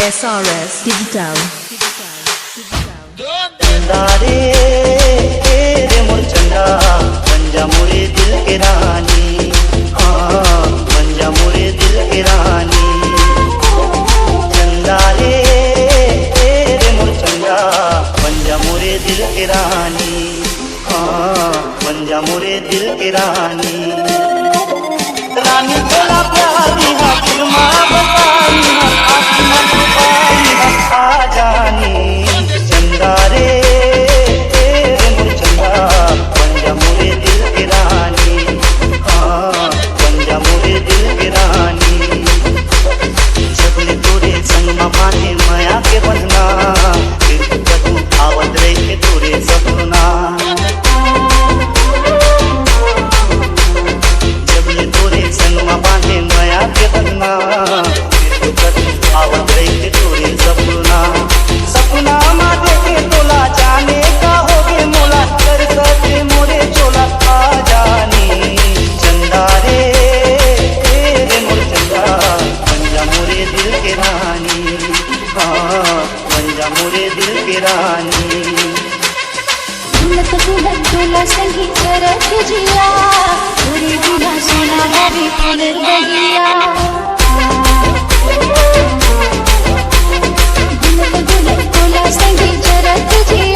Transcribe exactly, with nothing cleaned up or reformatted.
SRS digital. चंदा रे, ए रे मोर चंदा, बन जा मोरे दिल के रानी। हाँ, बन जा मोरे दिल के रानी। चंदा रे, ए रे मोर चंदा, बन जा मोरे दिल के रानी। हाँ, बन जा मोरे दिल के रानी। रानी तोला प्यारी हा, दिल मा बसाई हा, आसमान पाई हा, आ जानी। चंदा रे, ए रे मोर चंदा, बन जा मोरे दिल के रानी। हाँ, बन जा मोरे दिल के रानी। जब ले तोरे संग मा बांधे मया के बंधना, फिर कभू आवत रहिथे तोरे सपना। जब ले तोरे संग मा बांधे मया के बंधना, फिर कभू आवत रहिथे तोरे सपना। सपना मा देखे तोला, जाने का होगे मोला, कर सके मोरे चोला, आ जानी। चंदा रे, ए रे मोर चंदा, बन जा मोरे दिल के रानी। हाँ, बन जा मोरे दिल के रानी। घुलत घुलत तोला संगी करत जिया, तोरे बिना सुना हवे कोन दहिया। घुलत घुलत तोला संगी करत जिया,